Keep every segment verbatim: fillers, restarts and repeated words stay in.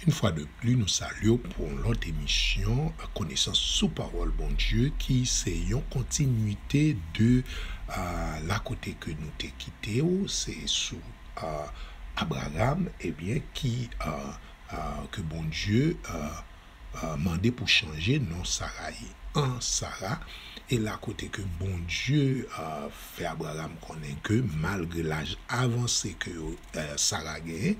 Une fois de plus, nou salye w pou yon lòt emisyon Konesans sou Pawòl Bondye, ki se yon kontinwite de, euh, la kote ke nou te kite w, se sou, euh, Abraham, ebyen, ki, euh, euh, ke Bondye, euh, euh, mande pou chanje non Sarai an Sara, e la kote ke Bondye, euh, fè Abraham konnen ke malgre laj avanse ke, euh, Sara genyen,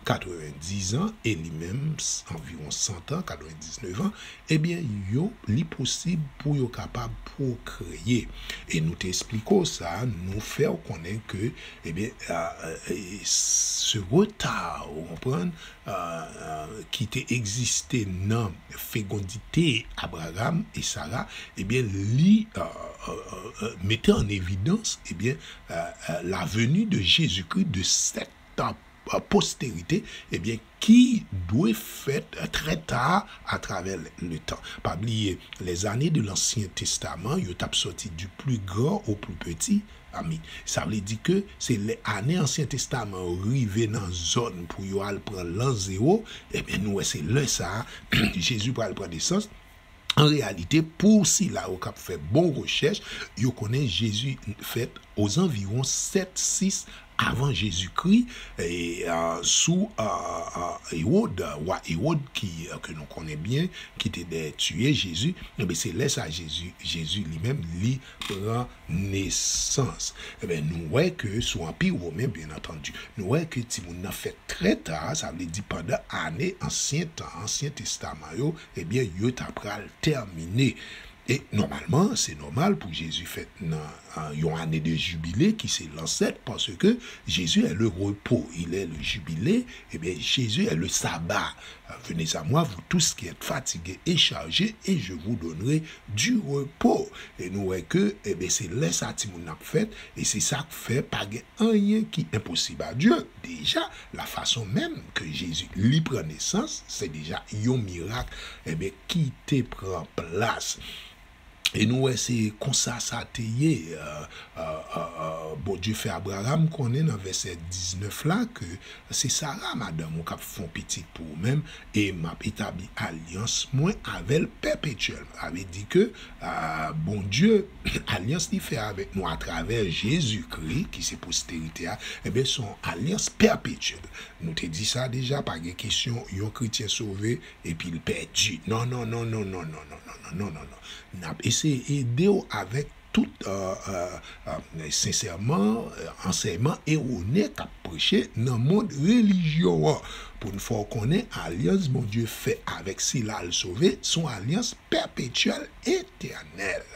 katrevendiz an, e li menm, s-, anviwon san an, katrevendiznèf an, ebyen, yo, li posib pou yo kapab pwokreye. E nou te esplike w sa, nou fè w konnen ke, ebyen, euh, euh, se reta, ou konprann, euh, euh, ki te egziste nan fegondite Abraham e Sara, ebyen, li, euh, euh, euh, euh, mete an evidans, ebyen, euh, euh, la venue de Jésus-Christ de cette, euh, postérité, ebyen, ki dwe fèt, euh, très tard à travers le temps. Pa bliye, les années de l'Ancien Testament, yo t ap sòti du plus grand au plus petit. Ami, sa vle di ke se lè ane Ansyen Testaman yo rive nan zòn pou yo al pran lan zewo, ebyen, nou wè se lè sa a, Jezi pral pran nesans. An reyalite, pou sila yo k ap fè bon rechèch, yo konnen Jezi fèt ozanviwon sèt sis avan Jezikri, e, a, sou, a, a, Ewòd, wa Ewòd ki, a, ke nou konnen byen, ki te dèyè tiye Jezi, ebyen, se lè sa Jezi, Jezi li menm, li pran nesans. Ebyen, nou wè ke sou Anpi Women, byen antandi, nou wè ke timoun nan fèt trè ta, sa vle di pandan ane ansyen tan, ansyen testaman yo, ebyen, yo ta pral tèmine. E nòmalman, se nòmal pou Jezi fèt nan, a, yon ane de jibile ki se lan sèt, paske Jésus est le repos, il est le jubilé, ebyen, Jésus est le sabbat. Venez à moi, vous tous qui êtes fatigués et chargés, et je vous donnerai du repos. E nou wè ke, ebyen, se lè sa timoun nan ap fèt, e se sa k fè pa gen anyen ki enposib a Dye. Deja, la fason menm ke Jezi li pran nesans, se deja yon mirak, ebyen, ki te pran plas. E nou wè se konsa sa te ye. Euh, euh, euh, euh, Bondye fè Abraram konnen nan vèsè diznèf la ke se Sara, madanm ou, k ap fè yon pitit pou ou menm, e m ap etabli alyans mwen avè l pèpetyèl. Sa vle di ke, euh, Bondye, alyans li fè avèk nou atravè Jezikri, ki se posterite a, ebyen, se yon alyans pèpetyèl. Nou te di sa deja, pa gen kesyon yon kretyen sove epi l pèdi. Non, non, non, non. N ap eseye ede w avèk tout, euh, euh, euh, sensèman, euh, ansèyman erone k ap preche nan mond relijyon an. Pou n fè w konnen, alyans Bondye fè avèk sila l sove, se yon alyans pèpetyèl, etènèl.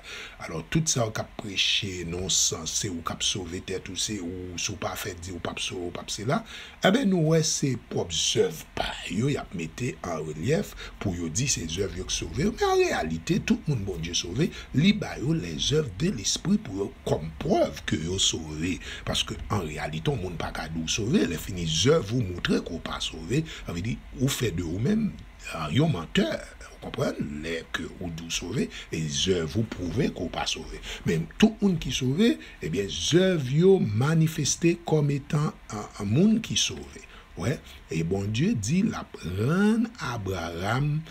Alò, tout sa w k ap preche nan yon sans, se ou k ap sove tèt ou, se ou, si w pa fè di, ou p ap sove, ou p ap sela, Ebyen, nou wè se pwòp zèv pa yo y ap mete an relyèf pou yo di se zèv yo k sove yo. Men an reyalite, tout moun Bondye sove, li ba yo lèzèv de lespri pou yo, kòm prèv ke yo sove. Paske an reyalite, yon moun pa ka di w sove, lè fini zèv ou montre ke w pa sove, sa vle di ou fè de ou menm, a, yon mantè. Ou konprann? Lè ke ou di w sove, e zèv ou pwouve ke w pa sove. Men tout moun ki sove, ebyen, zèv yo manifeste kòm etan, a, a, moun ki sove. Wè, e Bondye di l ap rann Abraram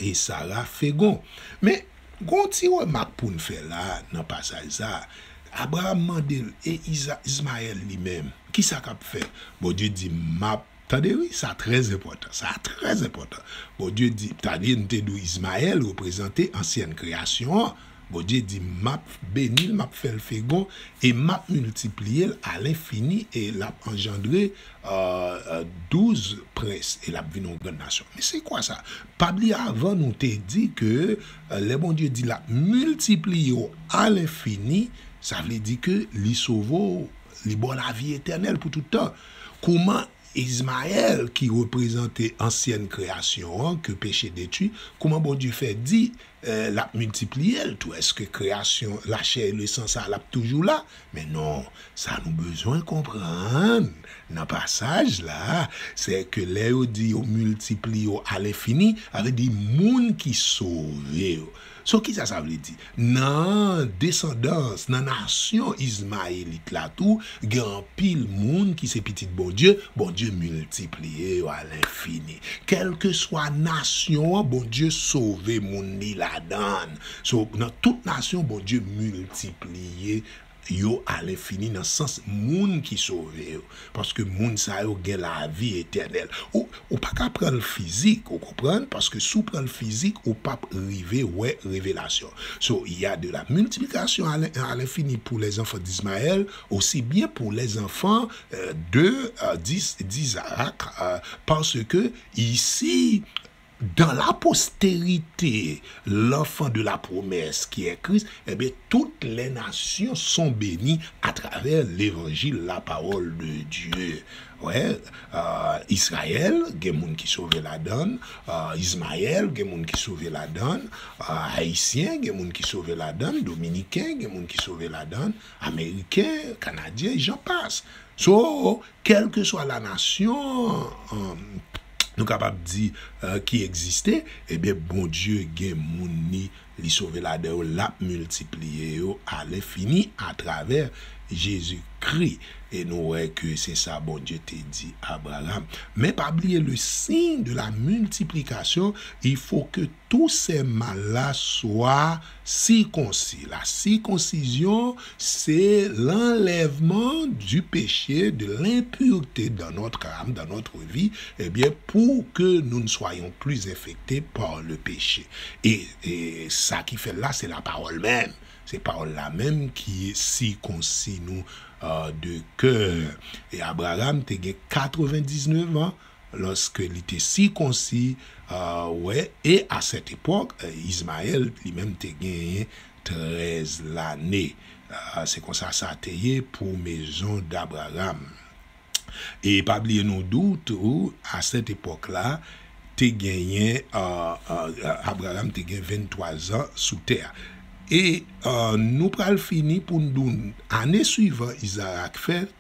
e Sara fegon. Men, gon ti remak pou n fè la nan pasaj sa a. Abraram mande l, e Iza-, Izmayèl li menm, kisa k ap fèt? Bondye di, m ap, tande wi, sa trè enpòtan, sa trè enpòtan. Bondye di, tande n te di w Izmayèl reprezante ansyèn kreyasyon an. Bondye di, m ap beni l, m ap fè l fegon, e m ap miltipliye l alenfini, e l ap anjandre, euh, euh, douz prens, e l ap vin yon grann nasyon. Men se kwa sa? Pa bliye avan nou te di ke, euh, lè Bondye di l ap miltipliye w alenfini, sa vle di ke li sove w, li ba w lavi etènèl pou tout tan. Kouman Izmayèl, ki reprezante ansyèn kreyasyon an, ke peche detwi, kouman Bondye fè di, eh, l ap miltipliye l tou? Èske kreyasyon, lachè e lesan sa a, l ap toujou la? Men non, sa nou bezwen konprann nan pasaj la, se ke lè yo di yo miltipliye yo alenfini, sa vle di moun ki sove yo, So, kisa sa vle di? Nan desandans, nan nasyon Izmayelit la tou, gen anpil moun ki se pitit Bondye, Bondye miltipliye yo alenfini. Kèlkeswa nasyon an, Bondye sove moun li ladan l. So, nan tout nasyon, Bondye miltipliye yo alenfini nan sans moun ki sove yo. Paske moun sa yo gen lavi etènèl. Ou, ou pa ka pran l fizik, ou konprann? Paske si w pran l fizik, ou p ap rive wè revelasyon. So, il y a de la multiplication à l'in-, à l'infini pour les enfants d'Ismaël, aussi bien pour les enfants, euh, de, euh, d'Is-, d'Isaac, euh, parce que ici, dans la postérité, l'enfant de la promesse qui est Christ, eh bien, toutes les nations sont bénies à travers l'évangile, la parole de Dieu. Wè, euh, Izrayèl, gen moun ki sove ladan l, euh, Izmayèl, gen moun ki sove ladan l, euh, Ayisyen, gen moun ki sove ladan l, Dominiken, gen moun ki sove ladan l, Ameriken, Kanadyen, j'en passe. So, kèlkeswa la nasyon, euh, nou kapab di, euh, ki egziste, ebyen, Bondye gen moun li, li sove ladan yo, l ap miltipliye yo alenfini atravè Jezikri. E nou wè ke se sa Bondye te di Abraram. Men pa bliye, le signe de la multiplication, il faut que tous ces mâles-là soient circoncis. La circoncision, c'est l'enlèvement du péché, de l'impureté dans notre âme, dans notre vie, eh bien, pour que nous ne soyons plus infectés par le péché. E, e sa ki fè l la, se la pawòl menm. Se pawòl la menm ki sikonsi nou, euh, de cœur. E Abraram te gen katrevendiznèf an lòske li te sikonsi, euh, wè, e à cette époque, euh, Izmayèl li menm te genyen trèz lane. Euh, se konsa sa te ye pou maison d'Abraham. E pa bliye nou di w tou, à cette époque-là, te genyen, euh, euh, Abraram te gen venntwa zan sou tè a. E, euh, nou pral fini pou n di w, ane swivan Izarak fèt,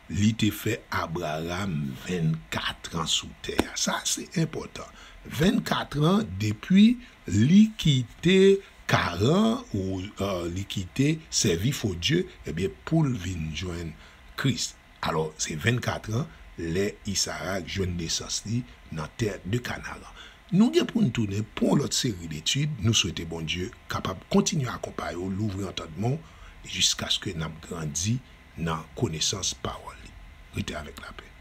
li te fè Abraram vennkat an sou tè a. Sa, se enpòtan. Vennkat an depi li kite Karan ou, euh, li kite sèvi fo dye, ebyen, pou l vin jwenn Kris. Alò, se vennkat an lè Izarak jwenn nesans li nan tè de Kanaran. Nou gen pou n tounen pou yon lòt seri detid. Nou swete Bondye kapab kontinye akonpaye w, louvri antandman w, jiskaske n ap grandi nan konesans pawòl li. Rete avèk lapè.